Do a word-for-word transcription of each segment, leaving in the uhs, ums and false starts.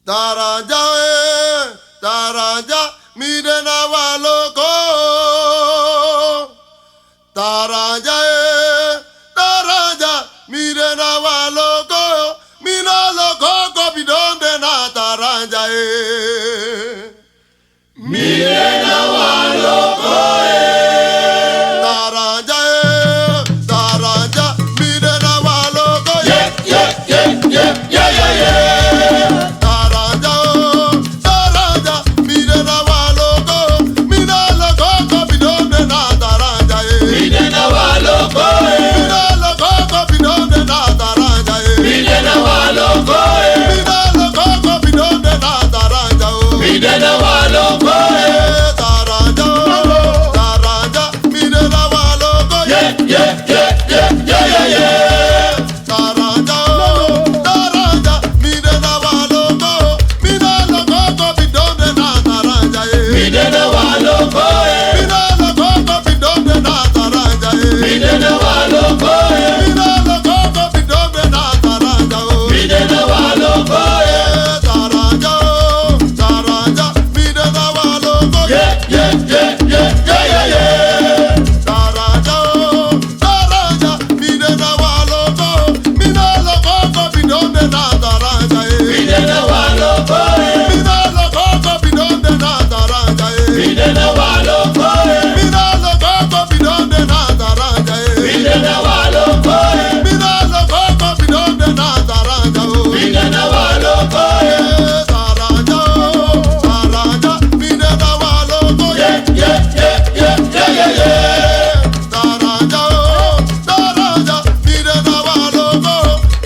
Taranja, eh, taranja, mi de na wan loko. Taranja, eh, taranja, mi de na wan loko. Mi na loko, kopidon de na taranja, eh. Mi de na wan loko, eh. Taranja, eh, taranja, mi de na wan loko, eh. Yeah, yeah, yeah, yeah, yeah, yeah, yeah. Taranja, oh, taranja, mi de na wan loko. Mi na loko, kopidon de na taranja, eh. Mi de na wan loko, eh. Mi na loko, kopidon de na taranja, eh. Mi de na wan loko, eh. Mi na loko, kopidon de na taranja, oh. Mi de na wan loko, eh. Taranja, oh, taranja, mi de na wan loko, eh. Yeah, yeah, yeah, yeah, yeah, yeah, yeah. Taranja, oh, taranja, mi de na wan loko. Mi na loko, kopidon de na taranja, eh. Mi de na wan loko, eh. Mi na loko, kopidon de na taranja, eh. Mi de na wan loko, eh. Mi na loko, kopidon de na taranja, oh. Mi de na wan loko, eh. Taranja, oh, taranja, mi de na wan loko, eh. Yeah, yeah, yeah, yeah, yeah, yeah, yeah. Taranja, oh, taranja, mi de na wan loko. Mi na loko, kopidon de na taranja, eh. Mi de na wan loko, eh. Mi na loko, kopidon de na taranja, eh. Mi de na wan loko, eh. Mi na loko, kopidon de na taranja, eh. Mi de na wan loko, eh. Mi na loko, kopidon de na taranja, oh. Mi de na wan loko, eh. Taranja, oh, taranja, mi de na wan loko, eh. Yeah, yeah, yeah, yeah, yeah, yeah, yeah. Taranja, oh, taranja, mi de na wan loko.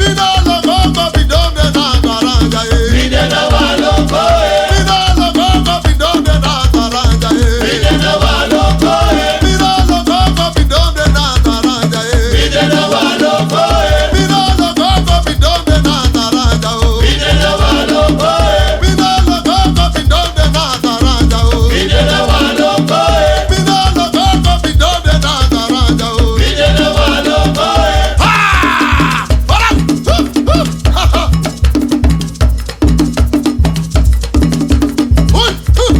Mi na loko, kopidon de na taranja, eh. Mi de na wan loko, eh. Mi na loko, kopidon de na taranja, eh. Mi de na wan loko, eh. Mi na loko, kopidon de na taranja, eh. Mi de na wan loko, eh. Mi na loko, kopidon de na taranja, oh. Mi de na wan loko, eh. Mi na loko, kopidon de na taranja, oh. Mi de na wan loko, eh. Mi na loko, kopidon de na taranja, oh. Mi de na wan loko, eh. Ha! Hold up! Huh, huh, ha, ha. Oi, huh.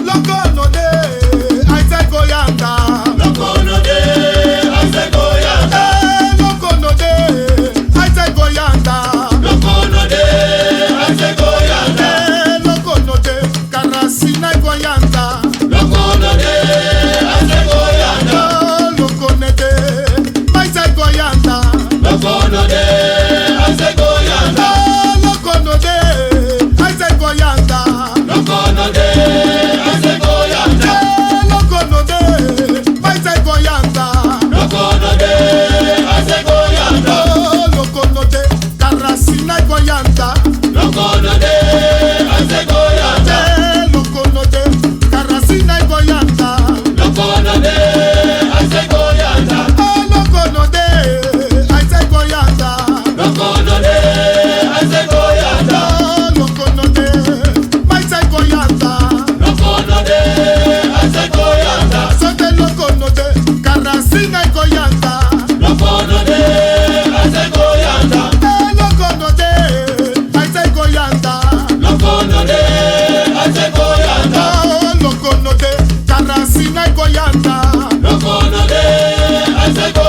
Loko no de, a e sai go yanda. Loko no de, a e sai go yanda. Eh, loko no de, a e sai go yanda. Loko no de, a e sai go yanda. Eh, loko no de, karasi na e go yanda. Loko no de, a e sai go yanda. Eh, loko no de, a e sai go yanda. Loko no de, a e sai go yanda. Eh, loko no de, a e sai go yanda. Loko no de, a e sai go yanda. Eh, loko no de, a e sai go yanda. Loko no de, a e sai go yanda. Oh, loko no de, karasi na e go yanda. Loko no de, a e sai go yanda. Eh, loko no de, karasi na e go yanda. Loko no de, a e sai go yanda. Eh, loko no de, a e sai go yanda. Loko no de, a e sai go yanda. Eh, loko no de, a e sai go yanda. Loko no de, a e sai go yanda. Sante loko no de, karasi na e go yanda. Loko no de, a e sai go yanda. Eh, loko no de, a e sai go yanda. Loko no de, a e sai go yanda. Oh, loko no de, karasi na e go yanda. Loko no de, a e sai go